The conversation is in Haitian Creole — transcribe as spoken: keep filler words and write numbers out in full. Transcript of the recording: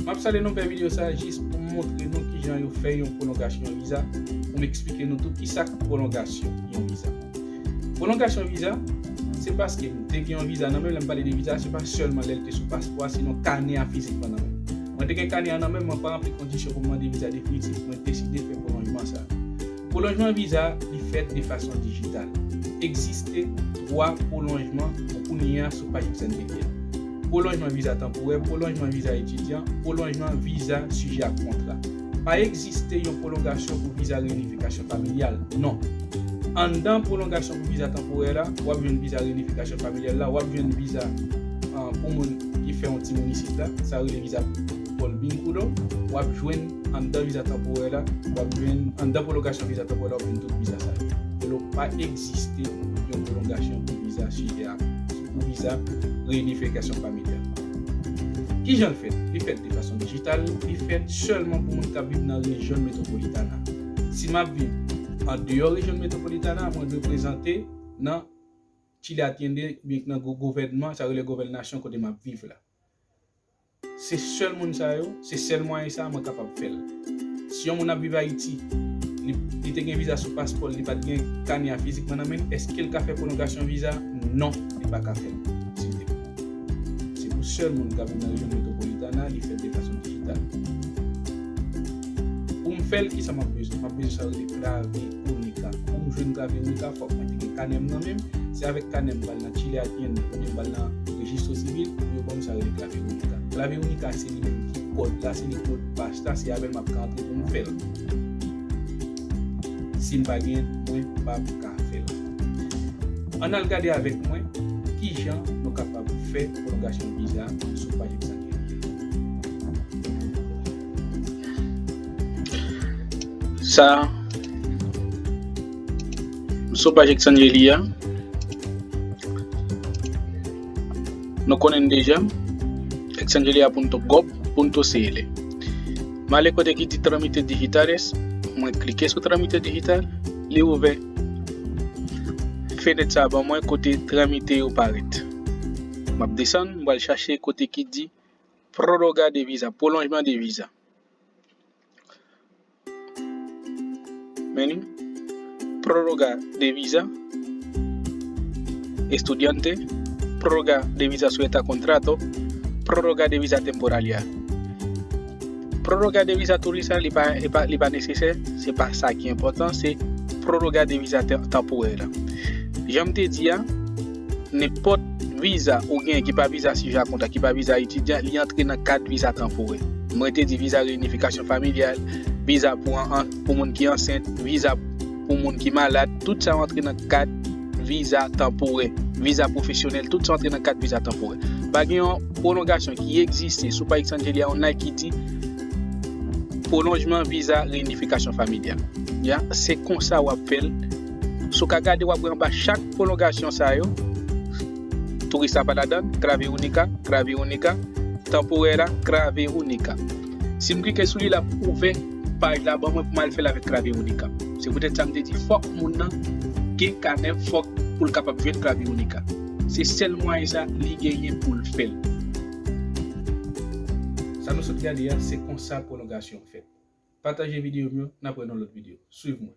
M ap salye nou fè videyo sa a jis pou m montre nou kijan yo fè yon pwolongasyon viza, pou m eksplike nou tou kisa k pwolongasyon yon viza. Pwolongasyon viza, se paske m te gen yon viza nan men m, lè m pale de viza, se pa sèlman lè l te sou paspò a, sinon kanè a fizikman nan men m. Mwen te gen kanè a nan men m, mwen pa ranpli kondisyon pou m mande viza definitif, mwen deside fè pwolonjman sa a. Pwolonjman viza, li fèt de fason dijital. Egziste twa pwolonjman pou kounye a sou paj Exangeli a. Pwolonjman viza tanporè, pwolonjman viza etidyan, pwolonjman viza sijè ak kontra. Pa egziste yon pwolongasyon pou viza reyinifikasyon familyal, non. Anndan pwolongasyon pou viza tanporè la, w ap jwenn viza reyinifikasyon familyal la, w ap jwenn viza, ah, pou moun ki fè yon timoun isit la, sa rele viza por vínculo, w ap jwenn anndan viza tanporè la, w ap jwenn anndan pwolongasyon viza tanporè la, w ap jwenn tout viza sa yo. Donk, pa egziste yon pwolongasyon pou viza sijè a, pou viza reyinifikasyon familyal. Kijan l fèt? Li fèt de fason dijital, li fèt sèlman pou moun k ap viv nan rejyon metwopolitana. Si m ap viv andeyò rejyon metwopolitana, mwen dwe prezante nan Chile Atiende, oubyen nan gou-, gouvènman, sa rele gouvènasyon kote m ap viv la. Se sèl moun sa yo, se sèl mwayen sa a mwen kapab fè l. Si yon moun ap viv Ayiti, li, li te gen viza sou paspò l, li pa t gen kanè a fizikman nan men l, èske l ka fè pwolongasyon viza? Non, li pa ka fè l, silvouplè. Se pou sèl moun k ap viv nan rejyon metwopolitana, li fèt de fason dijital. Pou m fè l, kisa m ap bezwen? M ap bezwen sa yo rele Clave Única. Pou m jwenn Clave Única, fòk mwen te gen kanè m nan men m. Se avèk kanè m m pral nan Chile Atiende, oubyen m pral nan rejistro sivil, pou yo ban m sa yo rele Clave Única. Clave Única, se li menm ki kòd la, se li modpas la, se avè l m ap ka antre pou m fè l. Si m pa gen, mwen p ap ka fè l. Ann al gade avèk mwen kijan nou kapab fè pwolongasyon viza sou paj Exangeli a. Sa, sou paj Exangeli a, nou konnen deja, exangelia punto gov punto cl. M ale kote ki di trámites digitales, mwen klike sou trámite dijital, li ouvè. Fenèt sa ban mwen kote trámite yo parèt. M ap desann, m pral chache kote ki di pròroga de viza, pwolonjman de viza. Men li, pròroga de viza estudiante, pròroga de viza sujeta a contrato, pròroga de viza temporaria. Pròroga de viza turista, li pa, li pa, li pa nesesè, se pa sa ki enpòtan, se pròroga de viza te-, tanporè la. Jan m te di a, nenpòt viza ou gen ki pa viza sijè a kontra, ki pa viza etidyan, li antre nan kad viza tanporè. Mwen te di viza reyinifikasyon familyal, viza pou an, an, pou moun ki ansent, viza pou moun ki malad, tout sa yo antre nan kad viza tanporè, viza pwofesyonèl, tout sa yo antre nan kad viza tanporè. Pa gen yon pwolongasyon ki egziste sou paj Exangeli a online ki di pwolonjman viza reyinifikasyon familyal. Ya, se konsa w ap fè l. Si w ka gade, w ap wè anba chak pwolongasyon sa yo, turista pa ladan, Clave Única, Clave Única, tanporè la, Clave Única. Si m klike sou li, l ap ouvè paj la ban mwen pou m al fè l avèk Clave Única. Se poutèt sa m te di fòk moun nan gen kanè, fòk pou l kapab jwenn Clave Única. Se sèl mwayen sa li genyen pou l fè l. Sa nou sot gade a, se konsa pwolongasyon fèt. Pataje videyo m yo, n ap wè nan lòt videyo. Swiv mwen.